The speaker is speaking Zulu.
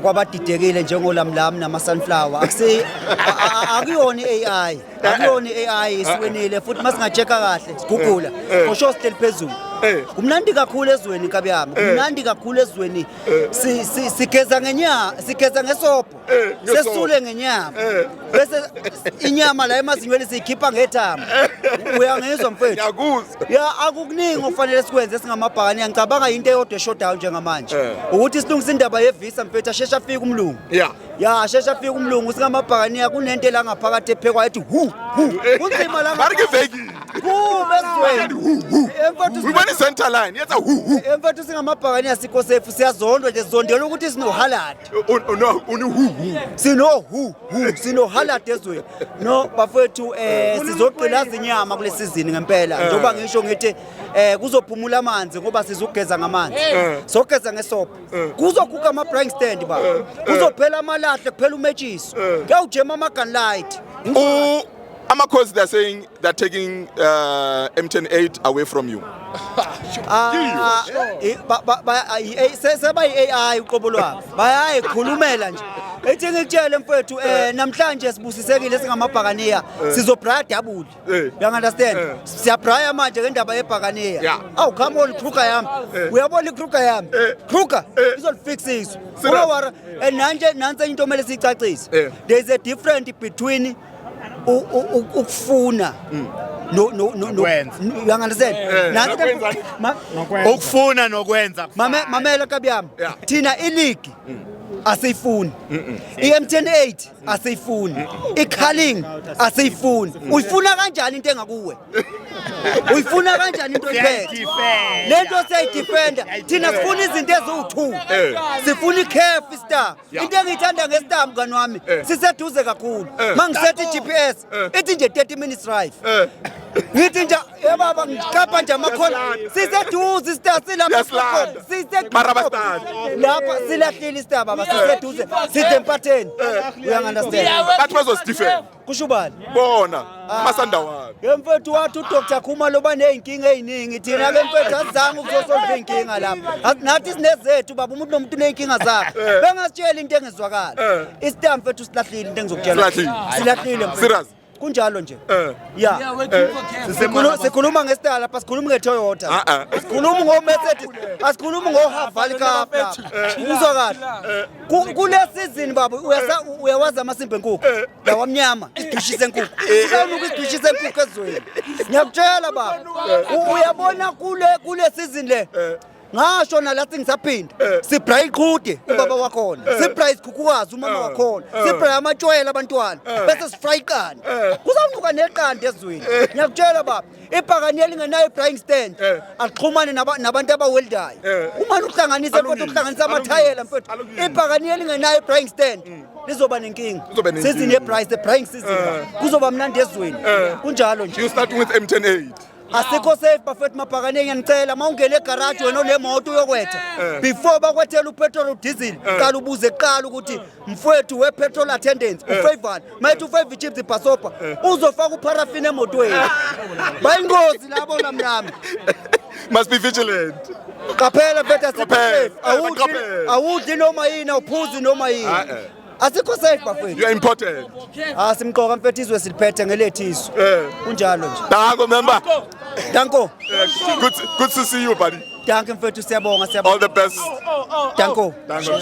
Kwabadidekile njengolamlam nama sunflower, akusi akuyona i-AI, akuyona i-AI. Isiwinile futhi. Masinga-checka kahle, sigugula, for sure sihleli phezulu. Kumnandi kakhulu ezweni, nkabi yami, kumnandi kakhulu ezweni. Sigeza ngenyama, sigeza ngesobho. Ngesobho. Sesule ngenyama, bese inyama la emazinyweni siyikhipha ngethama. Uyangizwa, mfethu? Ngiyakuzwa. Ya, akukuningi okufanele sikwenze singamabhakani. Ngicabanga into eyodwa eshodayo njengamanje ukuthi silungise indaba yevisa, mfethu. Asheshe afike umlungu. Ya, asheshe afike umlungu. Singamabhakaniya kunento la ngaphakathi ephekwayo ethi hu hu. Kunzima la. Ba re ke veki. Kume ezweni. Mfethu. We bona center line. Yetsa hu hu. Mfethu, singamabhakaniya sikho safe. Siyazondwa nje, sizondela ukuthi sinoHaaland. No, uni hu hu. Sino hu hu, sino Haaland ezweni. No bafethu, sizogqilaza inyama kule season ngempela. Njengoba ngisho ngithi kuzophumula amanzi ngoba sizogeza ngamanzi, sogeza ngesobho, kuzoguga ama braai stand ba, kuzophela amalahle, kuphela umetshiso, kuyawujema ama gun light. Amakhosi, they're saying they're taking MTN 8 away from you. Ah, seba yi-AI uqobo lwabo, bayayikhulumela nje. Ethi ngikutshele, mfethu, namhlanje sibusisekile singamabhakaniya, sizobraya double. You understand? Siyabraya manje ngendaba yebhakaniya. Awu, come on, Kruger yami, uyabona iKruger yami, Kruger izolifixa izwe. Serious? Ungawara. And nanje nansi into omele siyicacise. There is a difference between ukufuna no Nokwenza. You understand? Nansi Nokwenza. Ukufuna nokwenza. Mamela kabi yami. Thina ileague asiyifuni, i-MTN 8 asiyifuni, i-Carling asiyifuni. Uyifuna kanjani into engakuwe? Uyifuna kanjani into oyiphethe? Siyayidefenda. Lento siyayidefenda thina. Sifuna izinto eziwu-two. Sifuna i-CAF, star. Into engiyithanda ngestar, mngani wami, siseduze kakhulu. Ma ngisethi i-GPS ithi nje 30 minutes drive. Ngithi nje, yebaba, ngiqapha nje amakhona, siseduze istar, silapha. Siyasilanda. Marabastad. Lapha silahlile istar, baba. Siseduze, side empatheni, uyangi-understand? Bathi bazosidefend. Kusho ubani? Bona amasandawana. Ye mfethu, wathi uDr Khumalo baney'nkinga ey'ningi. Thina-ke, mfethu, asizange ukuzosolva iy'nkinga lapha. Nathi sinezethu, baba. Umuntu nomuntu uney'nkinga zakhe. Bengasitsheli into engezwakala. Istar, mfethu, silahlile. Into engizokutshela, Silahlile. silahlile, mfethu. Serious? Kunjalo nje. Ya. Sikhuluma ngestar lapha, sikhuluma nge-Toyota. Ah, ah. Sikhuluma ngo-Mercedes, asikhulumi ngo-Haval Cup lapha. Uzwa kahle? Kule season, baba, uyawazi amasimba enkukhu lawa amnyama, isidushi senkukhu? Usawunuka isidushi senkukhu ezweni, ngiyakutshela, baba. Uyabona kule season le, ngasho nalathi ngisaphinda, sibraya iqhude, ubaba wakhona, sibraya isikhukhukazi, umama wakhona, sibraya amatshwele abantwana, bese sifraya iqanda. Kuzawunuka neqanda ezweni, ngiyakutshela, baba. Ibhakani elingenayo i-braai stand alixhumane nabantu abaweldayo. Umane uhlanganise, mfethu, uhlanganise amathayela, mfethu. Ibhakani elingenayo i-braai stand lizoba nenkinga. Lizoba nenkinga. Season ye-braai, the braai season, baba. Kuzoba mnandi ezweni, kunjalo nje. You starting with MTN 8. Asikho safe, bafethu. Mabhakane, ngiyanicela, uma ungena egaraji wena onemoto uyokwetha, before bakwethela upetrol, udiesel, qala ubuze kuqala ukuthi, mfowethu we-petrol attendance, ufavani? Mayethi ufavor i-Chiefs, ibhasobha, uzofaka upharafini emotweni. Bayingozi labo lamlami. Must be vigilant. Qaphela, mfethu, asikho Qaphela. safe. Awudli, Qaphela. awudli noma yini, awuphuzi noma yini. Ah, eh. Asikho safe, bafethu. You are important. Ah, simqoka, mfethu. Izwe siliphethe ngelethu izwe. Kunjalo nje. Danko, member. Danko. Good to see you, buddy. Danko, mfethu, siyabonga, All siyabonga. the best. Danko. Danko.